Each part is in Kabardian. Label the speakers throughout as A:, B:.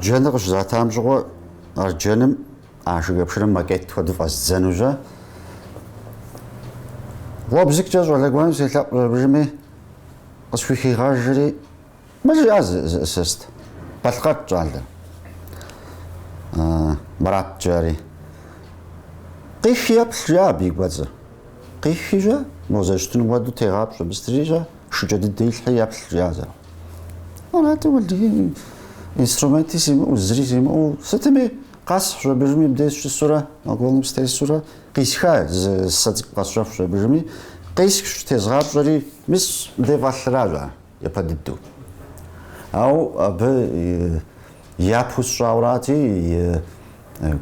A: Арджэныр къыщызатам щыгъуэ, арджэным а шыкӏэпшынэм макет хуэдэу фӏэздзэну щэ. Лобзиккӏэ щӏалэ гуэрым селъэӏущ абыжми, къысхухигъэжри, Мыр жиӏа зыӏысыст. Балъкъэрт щӏалэр. Марат жари. Къихи еплъ, жиӏа абы и кӏуэцӏыр. Къихи жэ, мо зэрыщытынум хуэдэу тегъапщӏэ, мыстри жэ, шыкӏэ дыдэ илъхьи еплъ, жиӏа зэрыхъу. Арати, уэлэхьи, инструменти симыӏэу, зыри симыӏэу, сытми, къэсхьщ абыжми мыбдеж сыщысурэ, вагоным сытесурэ, къисха зы сэ цӏыкӏу къэсщэхущ абыжми, къисхщ, тезгъапщӏэри, мис мыбдей фӏэлъыращ ар. Япэ дыдэу. Ауэ абы япэу сщӏаурати,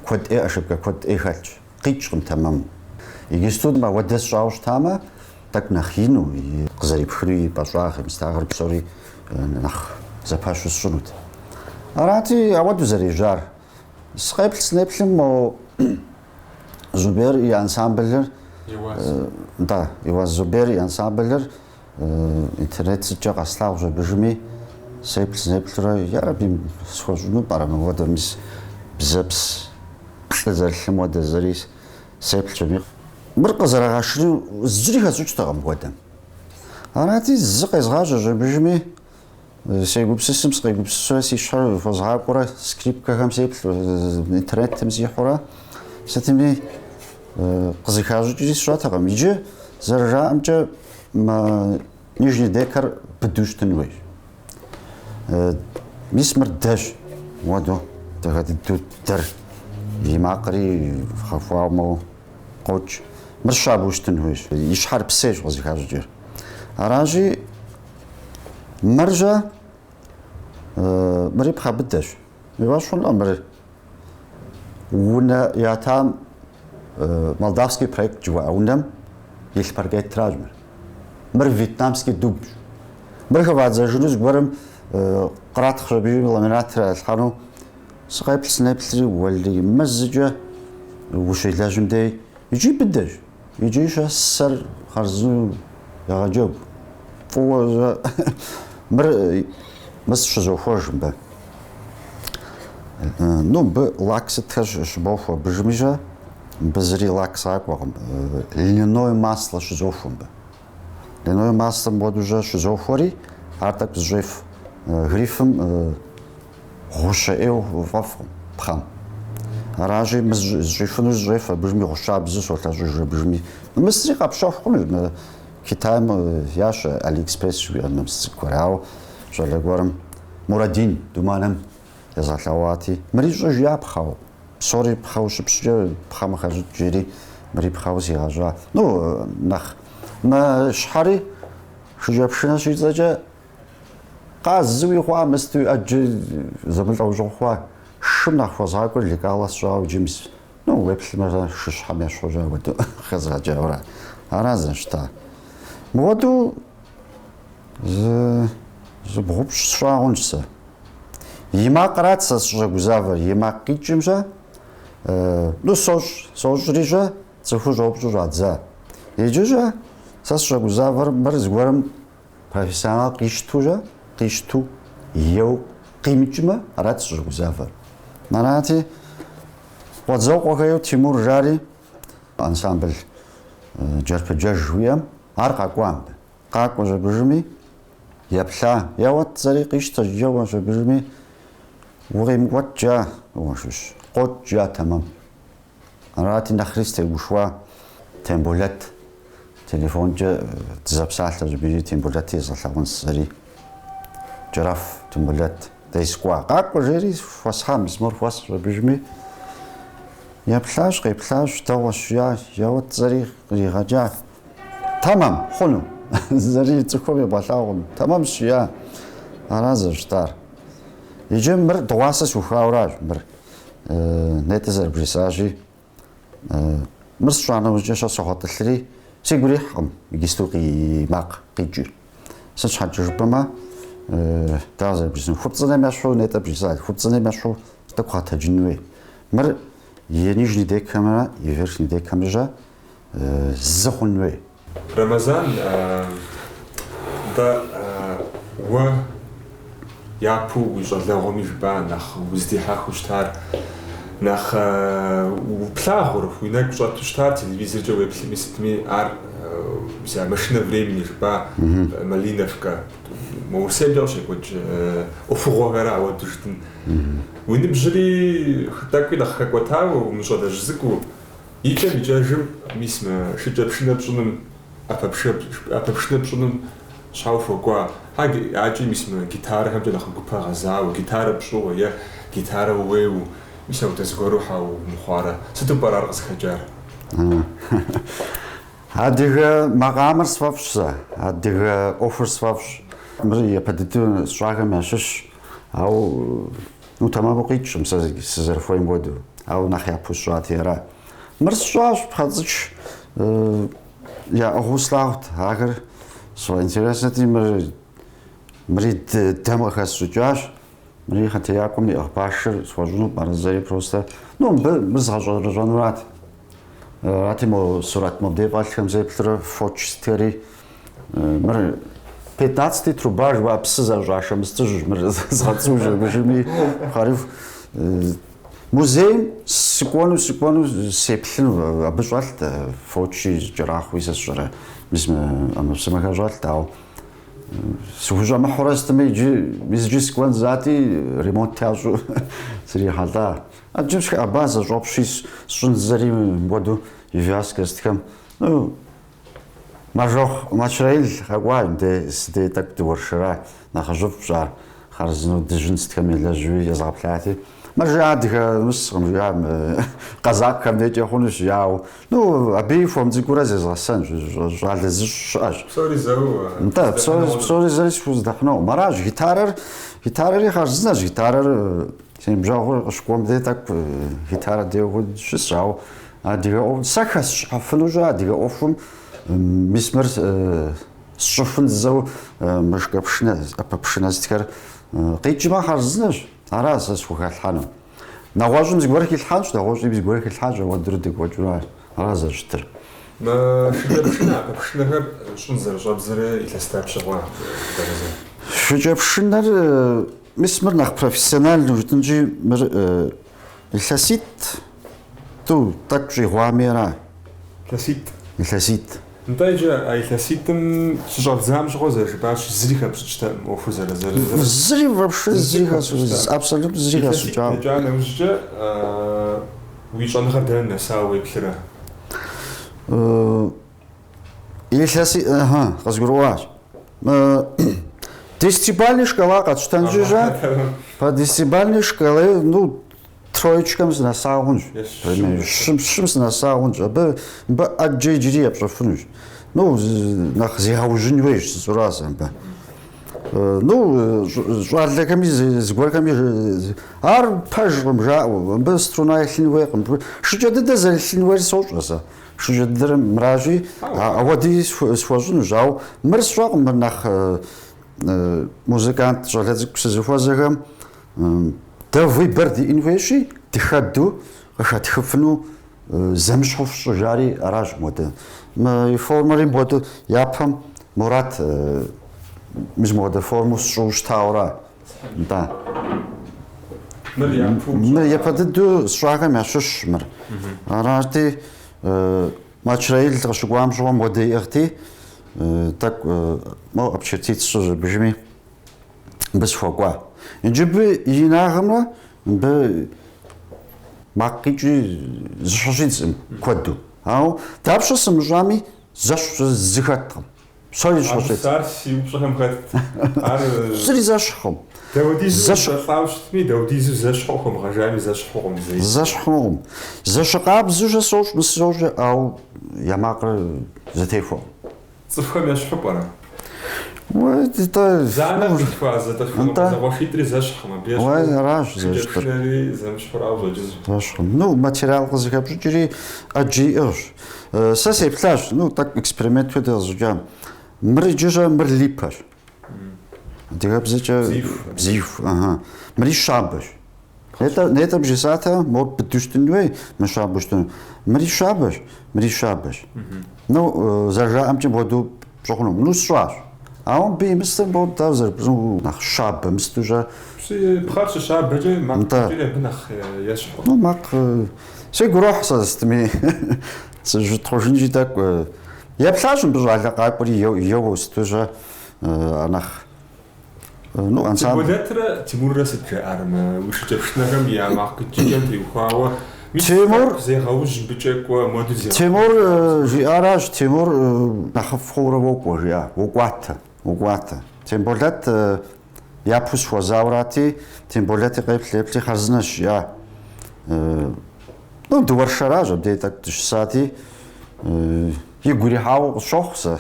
A: куэд ӏей, ошибкэ куэд ӏей хэлъщ. Къикӏкъым тэмэму. Иджысту ауэдэ сщӏауэ щытамэ, тӏэкӏу нэхъ ину, къызэрипхыну и пӏэщӏагъи, мыстагъэр псори нэхъ зэпэщу сщӏынут. Арати, ауэдэу зэрежьар. Сыкъеплъ сынеплъым, мо Зубер и ансамблыр, нтӏэ, Иуаз Зубер и ансамблыр Интернет сыткӏэ къэслъагъущ абыжми, сеплъ-сынеплъурэ, ярэби, схуэщӏыну пӏэрэ мыуэдэ, мис бзэпс плӏы зэрылъым хуэдэ зэри сеплъщ аби. Мыр къызэрагъэшыну зыри хэсщӏыкӏтэкъым мыпхуэдэм. Арати, зы къезгъажьэщ абыжми, сегупсысым сыкъегупсысурэ си щхьэр хуэзгъакӏуэрэ скрипкэхэм сеплъу, интернетым сихьурэ, сытми къызыхащӏыкӏри сщӏэтэкъым. Иджы зэрыжаӏэмкӏэ, Мы нижний декэр быдэу щытын хуейщ. Мис мыр дэщ, уэду дахэ дыдэу дэр и макъри гъэхуауэ моуэ къокӏ. Мыр щабэу щытын хуейщ. И щхьэр псейщ къызыхащӏыкӏыр. Аращи, мыр-щэ, мыри пхъэ быдэщ. Уи фӏэщ хъункъым мыр Унэ ятам молдавский проект жыхуаӏэ унэм илъ паркетращ мыр. Мыр вьетнамский дубщ. Мыр хыфӏадзэжыну зыгуэрым къратхъщ абыжми ламинат тралъхьэну. Сыкъеплъ сынеплъри, уэлэхьи, мыр зыкӏэ ущелэжьым дей икӏи быдэщ. Икӏи щэ сэр хъарзынэу егъэджэгу. Фӏыуэ мыр мыс щызохуэж мыбы. Ну, мыбы лак сытхэр щыбохуэ абыжми щэ, мыбы зыри лак сакӏуэкъым. Льняное масло щызохуэ мыбы. Льняное масло мыуэду щэ щызохуэри, ар тӏэкӏу зыщӏеф. Грифым гъущэ ӏейуэ фӏэфӏкъым пхъэм. Аращи, мы зыщӏифыну зыщӏеф, абыжми гъущабзэу солъэщӏыж абыжми. Мысри къэпщэху хъунущ, мы Китайм ящэ Алиэкспресс жыхуиӏэ мыс цӏыкӏухэр. Ауэ щӏалэ гуэрым Мурадин Думаным езгъэлъэгъуати, мыри щӏы жиӏа пхъэу. Псори пхъэу щыпщӏкӏэ пхъэм хэщӏыкӏ жери, мыри пхъэу сигъэщӏа. Ну, нэхъ мы щхьэри шыкӏэпшынэ щицӏэкӏэ къазуи хъуа, мыстуи ӏэджэ зэмылӏэужьыгъуэ хъуа. Шым нэхъ хуэзгъакӏуэр лекала сщӏауэ иджы мис, ну, уеплъмэ, шыщхьэм ещхьу щӏа хуэдэу хэзгъэкӏауэра. Ара зэрыщытар. Мыуэду зы зыбгъупщӏ сщӏа хъунщ сэ. И макърат сэ сыщӏэгузавэр, и макъ къикӏым-щэ, ну, сощӏ, сощӏри-щэ, цӏыхур щӏэупщӏу щӏадза. Иджы-щэ, сэ сыщӏэгузавэр мыр зыгуэрым Профессионал къищту-щэ, къищту еу къимыкӏмэ, арат сыщӏэгузавэр. Арати, Къуэдзокъуэхэ ейуэ Тимур жари, ансамбль Джэрпэджэж жыхуиӏэм, ар къэкӏуа мыбы. Къакӏуэщ абыжми, еплъа, еуэт зэри къищтэщ, еуэщ абыжми, укъимыкӏуэт жа, уэшыщ, къокӏ жа тэмэм. Арати, нэхъри сытегушхуа Тембулэт. Телефонкӏэ дызэпсалъэщ абыи, Тембулэти езгъэлъагъунщ сэри. Кӏэрэф Тембулэт дей сыкӏуа. Къакӏуэ жери хуэсхьа, мис мор хуэсхьщ абыжми. Еплъащ, къеплъащ, дэгъуэщ жиӏа, еуэт зэри къригъэкӏа. Тэмэм, хъуну. Зэри цӏыхум ебгъэлъагъуну. Тэмэмщ жиӏа. Ара зэрыщытар. Иджы мыр дыгъуасэ сухауэращ мыр. Нетӏэ зэрыбжесӏащи, мыр сщӏа нэужькӏэ щэ согъэтӏылъри, сигу ирихькъым иджысту и макъ къикӏыр. Сыт щхьэкӏэ жыпӏэмэ, дауэ зэрыбжесӏэн, хупцӏынэм ещхьу нетӏэ бжесӏат, хупцӏынэм ещхьу тӏэкӏу гъэтэджын хуей. Мыр и нижний декэмрэ и верхний декэмрэ зы хъун хуей.
B: Рэмэзан, нтӏэ, уэ. Япэу уи щӏалэгъуэми жыпӏа нэхъ уздихьэхыу щытар, нэхъ плъагъур, уи нэгу щӏэту щытар, телевизоркӏэ уеплъми сытми, ар мис а машина времени жыпӏа, Малиновка, мо Урысеймкӏэ къыщекӏуэкӏ ӏуэхугъуэхэра ауэдэу жытӏын. Уи ныбжьри тӏэкӏуи нэхъ хэкӏуэтауэ, умыщӏалэжь цӏыкӏуу, икӏэм икӏэжым мис мы шыкӏэпшынэ пщӏыным, ӏэпэпшынэ пщӏыным Щхьэ ухуэкӏуа? Хьэ акӏи мис мы гитарэхэмкӏэ нэхъ гупэ гъэзауэ, гитарэ пщӏыуэ е гитарэ ууейуэ, мис ауэдэ зыгуэру хьэ умыхъуарэ? Сыту пӏэрэ ар къызыхэкӏар?
A: Адыгэ макъамэр сфӏэфӏщ сэ, адыгэ ӏуэхур сфӏэфӏщ. Мыр япэ дыдэу сщӏахэм ящыщщ, ауэ ну тэмэму къикӏкъым сэ сызэрыхуейм хуэдэу, ауэ нэхъ япэу сщӏати ара. Мыр сщӏащ, пхъэцӏыч Яӏыгъыу слъагъут ахэр сфӏэинтереснэти, мыр мыри дэм къыхэсщӏыкӏащ. Мыри хъэтеякӏуэм иӏыгъ башыр схуэщӏыну пӏэрэ жысӏэри просто. Ну, мыбы мыр згъэщӏэрэщӏэнурат. Арати, мо сурэт мобдей фӏэлъхэм сеплъурэ фоч сытхэри. Мыр пятнадцатый труба жыхуаӏэ псы зэрыщӏашэ мыстыжьщ, мыр згъэцӏу жыми хъарыху. Музейм сыкӏуэну, сыкӏуэну сеплъыну, абы щӏэлът фочи, кӏэрахъуи сэ сщӏэрэ, мис мы ӏэмэпсымэхэр щӏэлът, ауэ сыхущӏэмыхьурэ сытми иджы, мис иджы сыкӏуэн жысӏати, ремонт ящӏу срихьэлӏа. Ӏэджэм сыхэӏэба, сэ щӏопщи сщӏын жысӏэри мыпхуэдэу и вязкэ сытхэм. Ну, Мэржэхъу Мэчрэил къэкӏуа мыбдей си дей тӏэкӏу дыуэршэра, нэхъыжьыфӏщ ар, хъарзынэу дыжьын сытхэм елэжьуи езгъэплъати. Мыр жиӏа адыгэ мыскъым, жиӏа къэзакъхэм декӏэ хъунущ, жиӏауэ. Ну, абыи хуэм цӏыкӏуурэ зезгъэсэнщ, щӏалэ зыщӏ щыӏэщ.
B: Псори зэуэ.
A: Нтӏэ, псори зэри схуздэхьынукъым. Аращ, гитарэр, гитарэри хъарзынэщ, гитарэр си ныбжьэгъур къыщыкӏуэм дей тӏэкӏу гитарэ деуэу щысщ, ауэ Адыгэ ӏуэху, сэ хэсщӏыхьыфынущ адыгэ ӏуэхум, мис мыр сщӏыфын зэу мы шыкӏэпшынэ, ӏэпэпшынэ сытхэр къикӏмэ хъарзынэщ, ара сэ схухэлъхьэну. Нэгъуэщӏым зыгуэр хилъхьэнщ, нэгъуэщӏым зыгуэр хилъхьэнщ, ауэдурэ декӏуэкӏыу ара зэрыщытыр.
B: Мы шыкӏэпшынэ, ӏэпэпшынэхэр щӏын зэрыщӏэбдзэрэ илъэс дапщэ хъуа, Дарэзэ?
A: Шыкӏэпшынэр, мис мыр нэхъ профессиональнэу жытӏынщи, мыр Илъэситӏ, тӏу, тӏэкӏу щӏигъуами ара?
B: Илъэситӏ.
A: Илъэситӏ.
B: Нтӏэ иджы а илъэситӏым щыщӏэбдзам щыгъуэ зэрыжыпӏащ, зыри хэпщӏыкӏтэкъым ӏуэхур зэрызэры.
A: Зыри вообще зыри хэсщӏыкӏ, абсолютно зыри хэсщӏыкӏакъым.
B: Илъэситӏ дэкӏа нэужькӏэ уи щӏэныгъэр дэнэ нэсауэ уеплърэ?
A: Илъэси, ыхьы, къызгурыӏуащ. Десятибалльный шкала къэтщтэнщи, жа? По десятибалльной шкале, ну, троечкэм сынэса хъунщ. Щым, щым сынэса хъунщ. Абы, мыбы ӏэджэ иджыри епщӏыфынущ. Ну, нэхъ зегъэужьын хуейщ, жысӏэура сэ мыбы. Ну, щӏалэхэми зыгуэрхэми ар пэжкъым жаӏэу, мыбы струна илъын хуейкъым. Шыкӏэ дыдэ зэрилъын хуейр сощӏэ сэ. Шыкӏэ дыдэр мыращи, ауэди схуэщӏынущ, ауэ мыр сщӏэкъым, мыр нэхъ музыкант щӏалэ цӏыкӏу сызыхуэзэхэм дэ выбор диӏэн хуейщи, дыхэду къыхэтхыфыну зэмыщхьу фщӏы жари аращ мыуэдэ. Мы и формэри мыуэдэу япэм Мурат мис мыуэдэ формэу сщӏыу щытауэра? Нтӏэ.
B: Мыр япэу
A: Мыр япэ дыдэу сщӏахэм ящыщщ мыр. Арати, Мэчрэил къыщыкӏуам щыгъуэ мыуэдэ иӏыгъти, тӏэкӏу мо обчертить сщӏыжь абыжми мыбы схуэкӏуа. Иджы мыбы и инагъымрэ мыбы макъ къикӏри зыщхьэщидзкъым куэду. Ауэ дапщэ сымыщӏами, зэщхь зы хэткъым. Псори зэщхьэщедз.
B: Ар си упщӏэхэм хэтт. Ар
A: Зыри зэщхькъым.
B: Дауэдизу зэщӏэлӏауэ щытми, дауэдизу зэщхьу къыхуэмыгъэжами, зэщхь хъукъым зэи.
A: Зэщхь хъукъым. Зэщхьыркъабзэу щэ сощӏ, мы сощӏ, ауэ я макъыр зэтехуэкъым.
B: Цӏыхухэм ещхьу пӏэрэ?
A: Уэ, нтӏэ.
B: Зы анэ къилъхуа зэтӏолъхуэныкъуэ зэкъуэшитӏри зэщхькъым, абы ещхьу.
A: Уэ, аращ зэрыщытыр.
B: Шыкӏэпшынэри зэмыщхьурауэ къыщӏэкӏынщ.
A: Зэщхькъым. Ну, материал къызыхэпщӏыкӏри ӏэджэ иӏыгъщ. Сэ сеплъащ, ну, тӏэкӏу эксперимент хуэдэ къызщӏыкӏам. Мыр иджы щэ, мыр липэщ. Адыгэбзэкӏэ бзиху, ыхьы. Мыри щабэщ. Нетӏэ, нетӏэ бжесӏатэ, мор быдэу щытын хуей, мыр щабэу щытыну. Мыри щабэщ, мыри щабэщ. Ну, зэрыжаӏэмкӏэ мыпхуэдэу пщӏы хъуну. Ну, сщӏащ. Ауэ мыбы и мыстыр моуэ дауэ зэрыпщӏыну нэхъ щабэ мысту щэ.
B: Псы пхъэр щыщабэкӏэ макъ къикӏри абы нэхъ ещхьу.
A: Ну, макъ сигу ирохь сэ сытми сыщытхъужынщи тӏэкӏу. Еплъащ мыбы щӏалэ къакӏуэри еуэу сыту щэ а нэхъ ну, ансамбль.
B: Темболэтрэ Тимуррэ сыт жаӏар мы уи шыкӏэпшынэхэм я макъ къикӏыкӏэм теухуауэ? Мис
A: Тимур
B: зегъэужь мыбыкӏэ кӏуэ, моду зегъэужь.
A: Тимур жиӏаращ, Тимур нэхъыфӏ хъуурэ уокӏуэ, жиӏа, уокӏуатэ, уокӏуатэ. Темболэт япэу схуэзаурати, Темболэти къеплъ, еплъи хъарзынэщ, жиӏа. Ну, дыуэршэращ, абдей тӏэкӏу дыщысати, игу ирихьауэ къысщохъу сэ.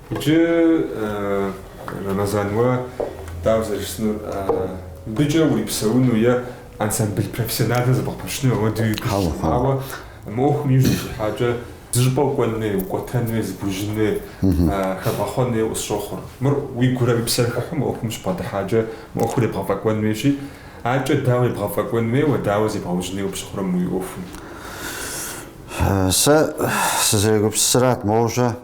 B: Иджы, Рэмэзан, уэ дауэ зэрыжысӏэнур, мыбыкӏэ урипсэуну е ансамбль профессиональнэ зэбгъэпэщыну ауэдэу уигу илъкъым, ауэ мы ӏуэхум иужь ущихьакӏэ зыщӏыпӏэ укӏуэн хуей, укӏуэтэн хуей, зыбужьын хуей, хэбгъэхъуэн хуей къысщохъур. Мыр уигурэ уи псэр хыхьу мы ӏуэхум ущыбгъэдыхьакӏэ, мы ӏуэхур ебгъэфӏэкӏуэн хуейщи, акӏэ дауэ ебгъэфӏэкӏуэн хуейуэ, дауэ зебгъэужьын хуейуэ пщыхъурэ мы уи ӏуэхум?
A: Сэ сызэрегупсысырат, моуэ-щэ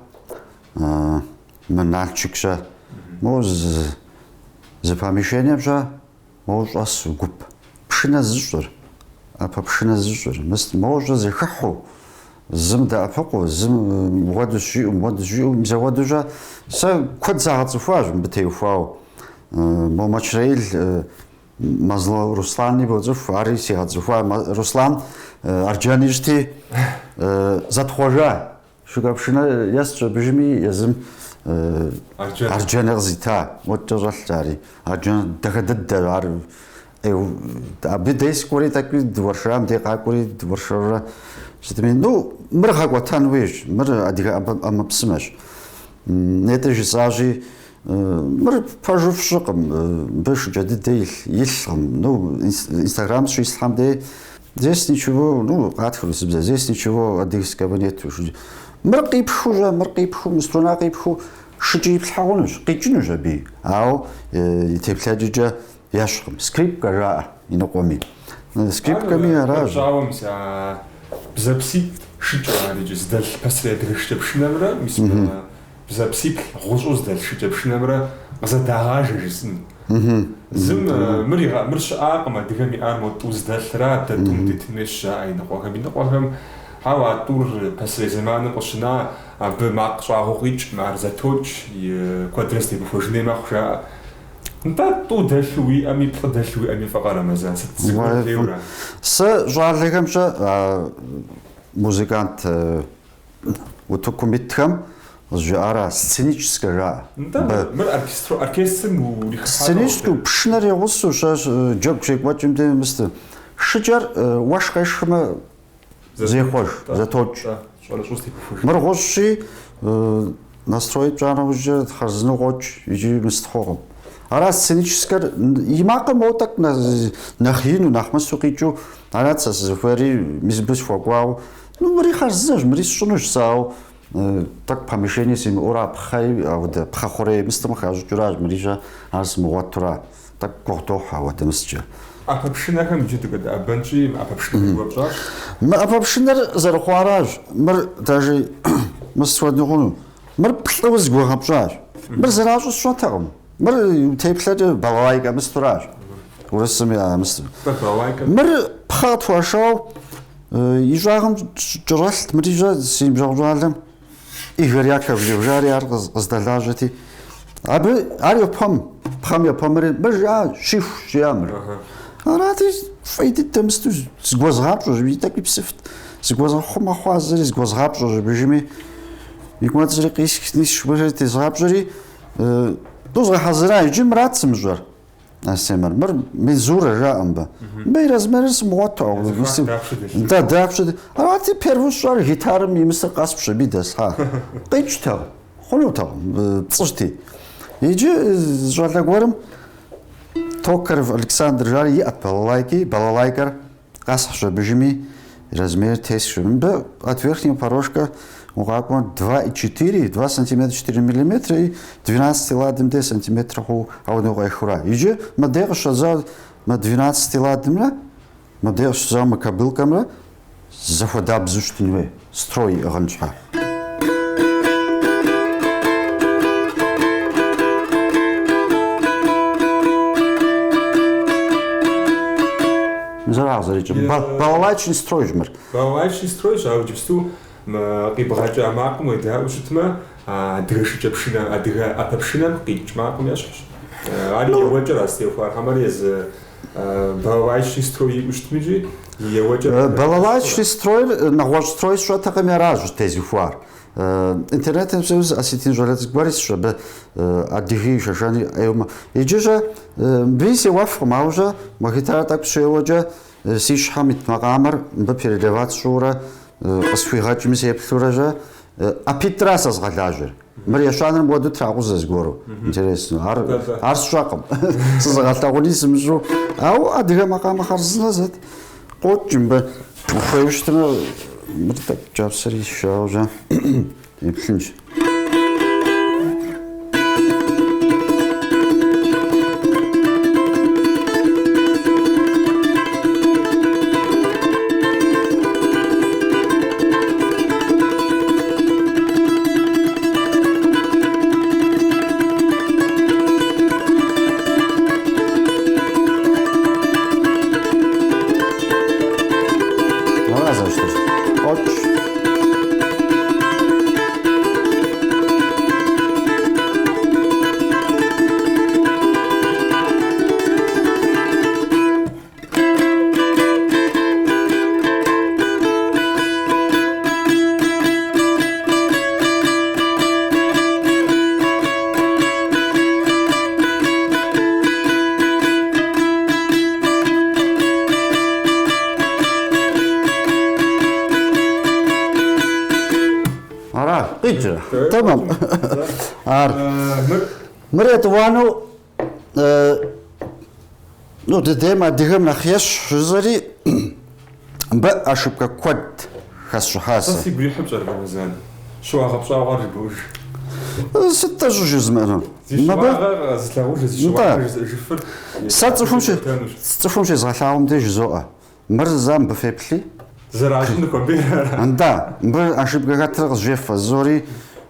A: Мы Налшыкщэ, моуэ зы помещением-щэ, моуэ щӏэсу гуп. Пшынэ зыщӏыр, ӏэпэпшынэ зыщӏыр, моуэ-щэ зэхыхьэу, зым дэӏэпыкъуу, зым мыуэдущ жиӏэу, мыуэдущ жиӏэу, мис ауэдэу-щэ сэ куэд сагъэцӏыхуащ мыбы теухуауэ. Мо Мэчрэил Мэзло Руслани боцӏыху, ари сигъэцӏыхуа. Руслан арджэн ищӏти, зэтхъуэжа. Шыкӏэпшынэ естщ абыжми, езым арджэныр къызита. Модкӏэ щӏэлъщ ари. Арджэн дахэ дыдэ ар. Абы дей сыкӏуэри тӏэкӏуи дыуэршэрам дей къакӏуэри дыуэршэрурэ сытми. Ну, мыр гъэкӏуэтэн хуейщ, мыр адыгэ ӏэмэпсымэщ. Нетӏэ жысӏащи, мыр пэжу фщӏыкъым, мыбы шыкӏэ дыдэ илъкъым. Ну, Инстаграм щислъхьэм дей Здесь ничего, ну, къатх урысыбзэ, здесь ничего адыгского нету. Мыр къипхыу щэ, мыр къипхыу, мы струна къипхыу шыкӏэ иплъхьэ хъунущ, къикӏынущ абы, ауэ и теплъэкӏэкӏэ ещхькъым. Скрипкэ жаӏэ иныкъуэми. Скрипкэми аращ.
B: Щӏауэ, мис а бзэпситӏ шыкӏэ адэкӏэ зыдэлъ пасэрей адыгэ шыкӏэпшынэмрэ, мис бзэпсиплӏ гъущӏу зыдэлъ шыкӏэпшынэмрэ къызэдагъажэ жысӏэн. Зым мыр мыр щыӏакъым, адыгэм иӏар мо тӏу зыдэлъра, дэ тӏум дытын хуейщ жаӏэ иныкъуэхэм. Иныкъуэхэм, хьэуэ, а тӏур пасэрей зэманым къыщына, абы макъ щӏагъуэ къикӏкъым, ар зэтокӏ, и куэдрэ зэтемыхуэжын хуей мэхъу жаӏэ. Нтӏэ, тӏу дэлъу уиӏэми, плӏы дэлъу уиӏэми фӏыкъэ, Рэмэзан, сыт зыгуэр лейуэра?
A: Сэ щӏалэхэм-щэ музыкант утыкум итхэм къызжаӏара сценическэ жаӏэ.
B: Нтӏэ, мыр оркестрым урихыхьа?
A: Сценическэу пшынэр и гъусэу щэ джэгу щекӏуэкӏым де мысты. Шыкӏэр уэш къешхмэ зехъуэж, зэтокӏ. Мыр гъущӏщи, настрой пщӏа нэужькӏэ хъарзынэу къокӏ икӏи мыст хъукъым. Ара сценическэр и макъыр моуэ тӏэкӏу нэхъ ину, нэхъ мысу къикӏыу арат сэ сызыхуейри, мис мыбы схуэкӏуауэ. Ну, мыри хъарзынэщ, мыри сщӏынущ сэ, ауэ тӏэкӏу помещение симыӏэура, пхъэи, ауэдэ пхъэ хъурей мыстым къыхащӏыкӏыуращ, мыри-щэ ар сымыгъуэтура, тӏэкӏу гугъу дохьэ ауэдэ мысткӏэ.
B: ӏэпэпшынэхэм иджы дыкъыдэӏэбэнщи, мы ӏэпэпшынэм и гугъу пщӏащ.
A: Мы ӏэпэпшынэр зэрыхъуаращ, мыр даже мыст хуэдэу хъуну. Мыр плӏыуэ зыгуэгъэпщӏащ. Мыр зэращӏу сщӏэтэкъым. Мыр теплъэкӏэ балалайкэ мыстуращ. Урысым я мысту. Мыр пхъэ къытхуашауэ и щӏагъым кӏэщӏэлът, мыри-щэ си ныбжьэгъу щӏалэм Игорь Яковлев жари ар къыздэлажьэти. Абы ар йопэм, пхъэм йопэмри, мыр жиӏа, щихущ, жиӏа мыр. Арати, фӏей дыдэ мысту зыгуэзгъапщӏэщ, и тӏэкӏуи псыфт. Зыгуэзгъэхъумэ хъуа зыри зыгуэзгъапщӏэщ абыжми. И кӏуэцӏри къисх, нисх, мыхэри тезгъапщӏэри, тӏу згъэхьэзыра, иджы мырат сымыщӏэр. Астемыр, мыр мензурэ жаӏэ мыбы. Мыбы и размерыр сымыгъуэту. Да, дапщэ. Арати, первэу сщӏар гитарэм и мыстыр къэспщ аби дэслъхьа. Къикӏтэкъым, хъунутэкъым, пцӏыщти. Иджы зы щӏалэ гуэрым Токарев Александр жари иӏэт балалайки, балалайкэр Къэсхьщ абыжми, размер тесхщ. Мыбы от верхнего порожка укъакӏуэ 2,4, 2 сантиметр 4 миллиметра и 12 ладым де сантиметр хъуу ауэдэу къехыура. Иджы мыдей къыщӏэдза мы 12 ладымрэ, мыдей къыщӏэдза мы кобылкэмрэ Зэхуэдабзэу щытын хуей, строй иӏыгъын щхьэ. Мызэра къызэрикӏыр. Балалайчный стройщ мыр.
B: Балалайчный стройщ, ауэ иджыпсту мы къибгъэкӏа макъым уедаӏуэу щытмэ, адыгэ шыкӏэпшынэ, адыгэ ӏэпэпшынэм къикӏ макъым ещхьщ. Ар и еуэкӏэра зытеухуар, хьэмэрэ езы Балалайчный строй иӏэу щытмикӏи, и еуэкӏэр.
A: Балалайчный стройр нэгъуэщӏ строй сщӏэтэкъыми аращ зытезухуар. Интернетым сеуэу зы осетин щӏалэ цӏыкӏу гуэр исщ абы адыги шэшэни ӏейуэ. Иджы-щэ мыбыи сеуэфкъым, ауэ-щэ мо гитарэ тӏэкӏу щеуэкӏэ си щхьэм ит макъамэр мыбы переливать сщӏыурэ къысхуигъэкӏми сеплъурэ-щэ ӏэпитӏра сэ згъэлажьэр. Мыр ещанэр мыуэду тракъузэ зыгуэру. Интересно. Ар, ар сщӏэкъым. Сызыгъэлъэгъуни сымыщӏу. Ауэ адыгэ макъамэ хъарзынэ зэт. Къокӏ мыбы. Ухуейуэ щытмэ, мыр тӏэкӏу кӏапсэри сшауэ-щэ. Еплъынщ. Ара зэрыщытыр? Къокӏ. Ара, къикӏрэ? Тэмэм. Ар. Мыр етӏуанэу Ну, дыдейм адыгэм нэхъ ещхь жызэри, мыбы ошибкэ куэд хэсщӏыхьа
B: сэ. Сэ сигу ирихьыр пщӏэрэ, Рэмэзан? Щыуагъэ пщӏауэ ар жыбоӏэж.
A: Сыт-тӏэ щӏыжызмыӏэнур?
B: Зи щыуагъэ къэзылъагъуж, зи щыуагъэ жызыӏэжыфыр
A: Сэ цӏыхум цӏыхум щезгъэлъагъум деж жызоӏэ. Мыр зэ мыбы феплъи.
B: Зэращӏын хуэмейр
A: ара? Нтӏэ, мыбы ошибкэ хэтыр къызжефӏэ, зори,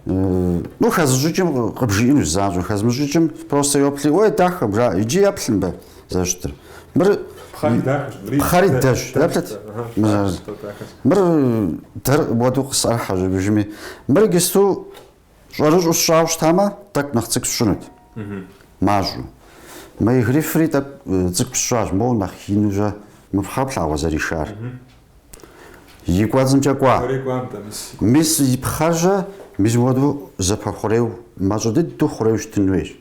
A: ну, хэзыщӏыкӏым къыбжиӏэнущ занщӏэу, хэзмыщӏыкӏым просто йоплъи, ой, дахэм, жаӏэ, иджы еплъ мыбы зэрыщытыр. Мыр
B: Пхъэри дахэщ,
A: мыри пхъэри дэщ, еплъыт. Мыр дэр уэду къысӏэрыхьэщ абыжми. Мыр иджысту Щӏэрыщӏэу сщӏауэ щытамэ, тӏэкӏу нэхъ цӏыкӏу сщӏынут. Мащӏэу. Мы грифри тӏэкӏу цӏыкӏу сщӏащ, моуэ нэхъ ину-щэ мы пхъэр плъагъуэ зэришар. И кӏуэцӏымкӏэ кӏуа. Мис и пхъэр-щэ, мис мыуэду зэпэхъурейуэ, мащӏэ дыдэу хъурейуэ щытын хуейщ.